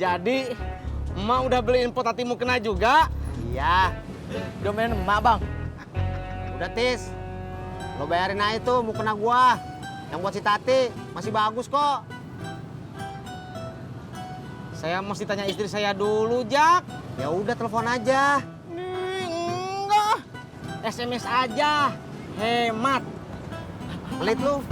Jadi emak udah beliin potati mukena juga? Iya. Udah main emak bang? Udah Tis. Lo bayarin aja tuh mukena gua. Yang buat si Tati masih bagus kok. Saya mesti tanya istri saya dulu, Jak. Ya udah telepon aja. Enggak. SMS aja. Hemat. Pelit lu.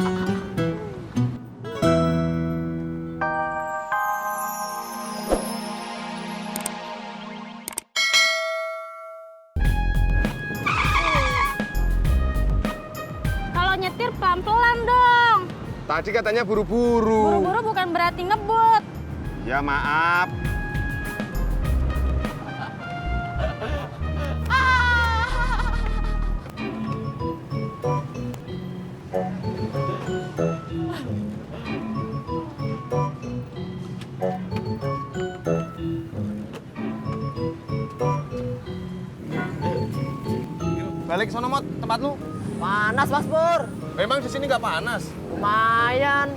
Kalau nyetir pelan-pelan dong. Tadi katanya buru-buru. Buru-buru bukan berarti ngebut. Ya maaf. Balik sono Mot, tempat lu. Panas Mas Pur. Memang di sini nggak panas. Lumayan.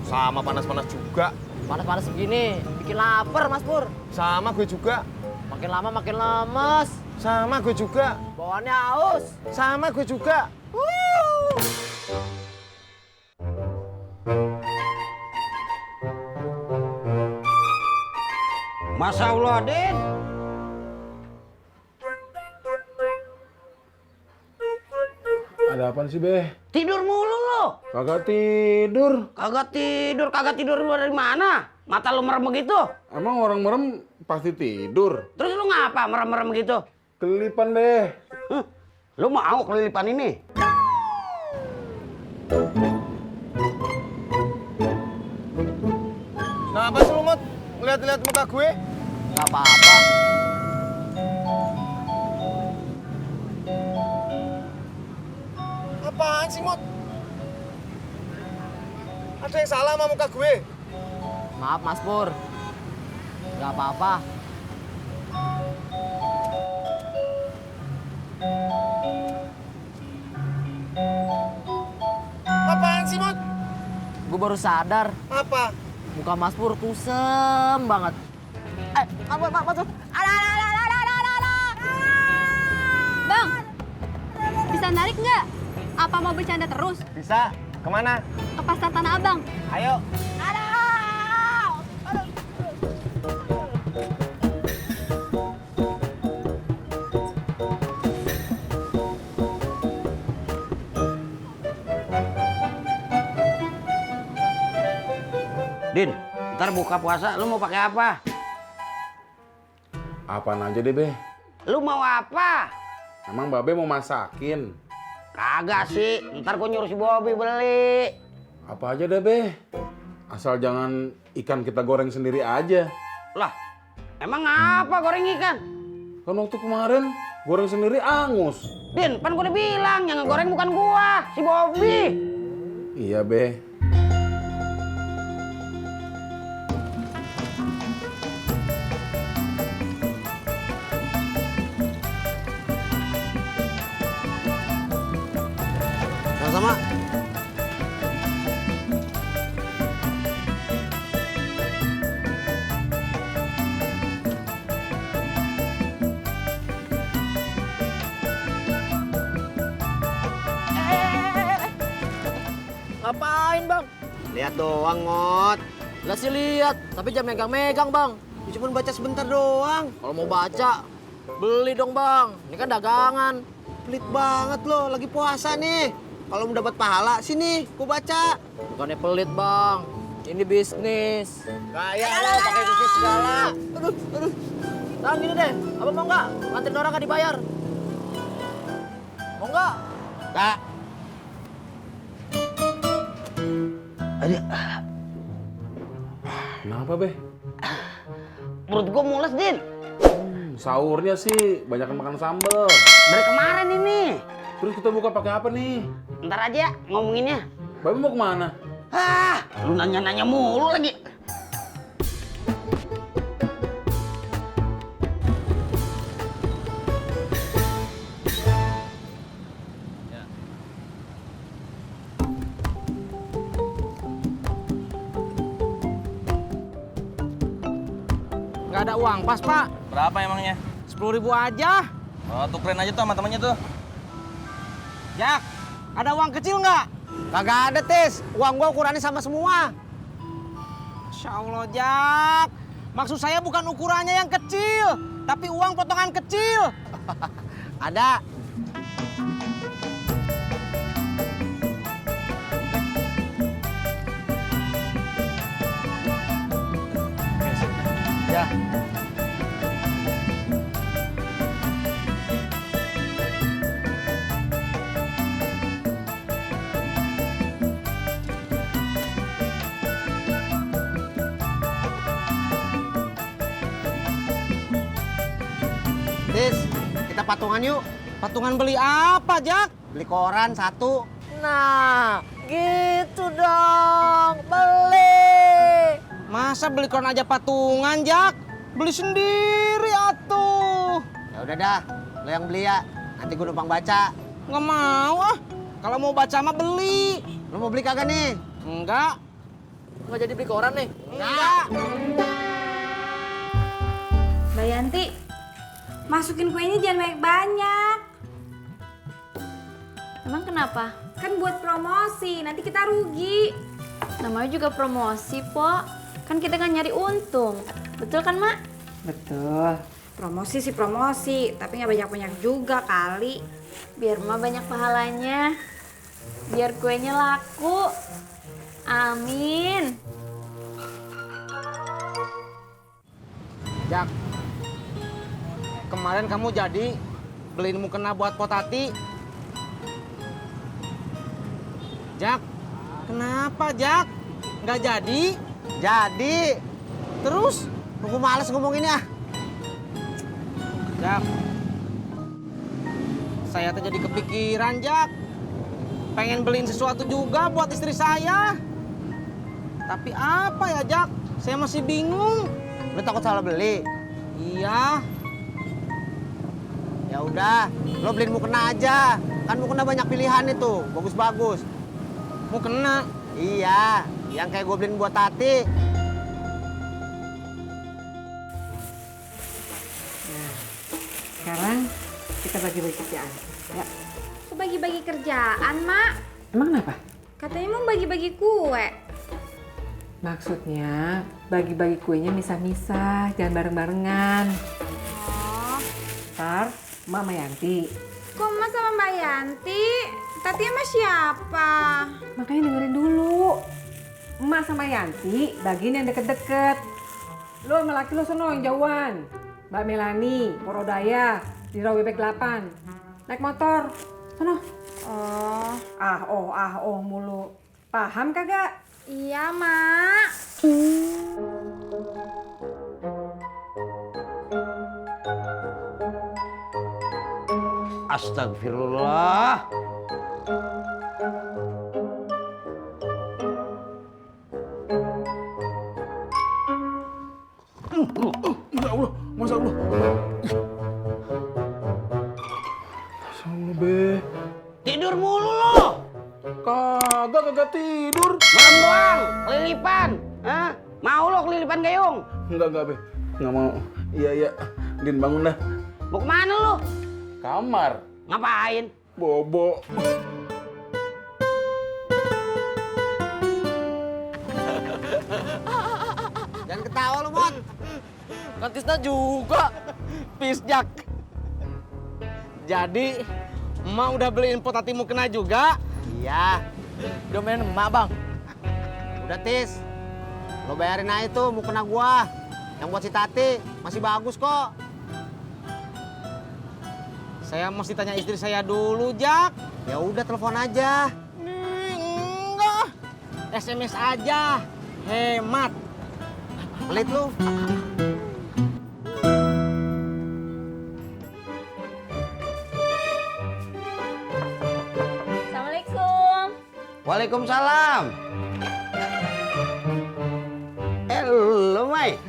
Sama panas-panas juga. Panas-panas begini bikin lapar Mas Pur. Sama gue juga. Makin lama makin lemes. Sama gue juga. Bawaannya haus. Sama gue juga. Masya Allah, Din. Ada apaan sih, Beh? Tidur mulu lo. Kagak tidur. Kagak tidur lu dari mana? Mata lu merem begitu. Emang orang merem pasti tidur. Terus lu ngapa merem-merem gitu? Kelilipan, Beh. Lu mau kelilipan ini? Kenapa sih lu Mot? Lihat-lihat muka gue? Gak apa-apa. Apaan sih Mot? Ada yang salah sama muka gue? Maaf Mas Pur. Gak apa-apa. Apaan sih Mot? Gue baru sadar. Apa? Muka Mas Pur kusem banget. Mas Pur. Bang, bisa narik nggak? Apa mau bercanda terus? Bisa. Kemana? Ke pasar Tanah Abang. Ayo. Din, ntar buka puasa lu mau pakai apa? Apaan aja deh, Beh? Lu mau apa? Emang Babe mau masakin? Kagak sih, ntar gua nyuruh si Bobby beli. Apa aja deh, Beh? Asal jangan ikan kita goreng sendiri aja. Lah, emang apa goreng ikan? Kan waktu kemarin goreng sendiri angus. Din, kan gua udah bilang yang ngegoreng bukan gua, si Bobby. Iya, Beh. Sama-sama. Ngapain bang? Lihat doang, Mot. Lah sih lihat, tapi jangan megang-megang bang. Ya, cuma baca sebentar doang. Kalau mau baca, beli dong bang. Ini kan dagangan. Pelit banget lo, lagi puasa nih. Kalau mau dapat pahala, sini, gua baca. Bukannya pelit bang, ini bisnis. Kayak lo pakai bisnis segala. Aduh. Nah gini deh, apa mau nggak? Nganterin orang nggak dibayar. Mau nggak? Kak, Kenapa, Beh? Perut gua mules, Din. Sahurnya sih banyak makan sambel. Dari kemarin ini. Terus kita buka pakai apa nih? Ntar aja ngomonginnya. Babe mau kemana? Lu nanya-nanya mulu lagi. Nggak ada uang pas, Pak. Berapa emangnya? 10.000 aja. Oh, tukerin aja tuh sama temennya tuh. Jak, ada uang kecil nggak? Kagak ada, Tis. Uang gua ukurannya sama semua. Masya Allah, Jak. Maksud saya bukan ukurannya yang kecil, tapi uang potongan kecil. Ada. Ya. Tis, kita patungan yuk. Patungan beli apa, Jak? Beli koran satu. Nah, gitu dong. Beli. Masa beli koran aja patungan, Jak? Beli sendiri atuh. Ya udah dah, lo yang beli ya. Nanti gue numpang baca. Nggak mau ah. Kalau mau baca mah beli. Lo mau beli kagak nih? Enggak. Nggak jadi beli koran nih? Enggak. Mbak Yanti, masukin kuenya jangan banyak-banyak. Emang kenapa? Kan buat promosi, nanti kita rugi. Namanya juga promosi, Po. Kan kita kan nyari untung. Betul kan, Mak? Betul. Promosi sih promosi, tapi nggak banyak-banyak juga kali. Biar Mak banyak pahalanya. Biar kuenya laku. Amin. Jak, kemarin kamu jadi beliin mukena buat Potati. Jak, kenapa Jak? Nggak jadi? Jadi. Terus? Gue males ngomonginnya. Jak, saya tuh jadi kepikiran, Jak. Pengen beliin sesuatu juga buat istri saya. Tapi apa ya, Jak? Saya masih bingung. Lo takut salah beli? Iya. Ya udah, lo beliin mukena aja. Kan mukena banyak pilihan itu, bagus-bagus. Mau kena. Iya, yang kayak gue beliin buat Tati. Sekarang kita bagi-bagi kerjaan. Ya. Kok bagi-bagi kerjaan, Mak? Emang kenapa? Katanya mau bagi-bagi kue. Maksudnya bagi-bagi kuenya misah-misah, jangan bareng-barengan. Oh, Ntar Emak sama Yanti. kok Mas sama Mbak Yanti? Tati sama siapa? Makanya dengerin dulu. Emak sama Yanti bagiin yang deket-deket. Lo sama laki lo sono yang jauhan. Mbak Melani, Porodaya, di Rawa Bebek 8. Naik motor. Sono. Oh mulu. Paham kagak? Iya, Mak. Astagfirullah. Ya Allah, Masya Allah. Masya Allah, Be. Tidur mulu lo. Kagak tidur. Merem doang, kelilipan. Hah? Mau lo kelilipan gayung? Enggak, Be. Nggak mau. Iya. Din, bangun dah. Mau kemana lo? Kamar. Ngapain? Bobo. Jangan ketawa lo, Mon. Kan Tisna juga. Peace, Jak. Jadi, emak udah beliin Potati mukena juga. Iya. Udah main emak, Bang. Udah, Tis. Lo bayarin aja tuh mukena gua. Yang buat si Tati. Masih bagus kok. Saya mesti tanya istri saya dulu, Jak. Ya udah, telepon aja. Enggak. SMS aja. Hemat. Pelit lu. Assalamualaikum. Waalaikumsalam. Lu, Mai.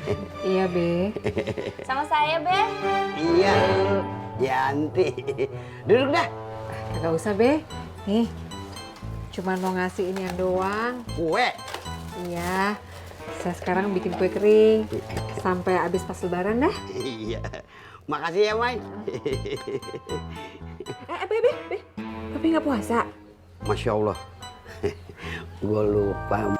Iya, Be. Sama saya, Be. Iya, lu. Yanti. Duduk dah. Kagak usah, Be. Nih, cuman mau ngasih ini yang doang. Kue. Iya, Saya sekarang bikin kue kering sampai habis pas lebaran dah. Iya. Makasih ya, Mai. Bebe nggak puasa? Masya Allah. Gue lupa,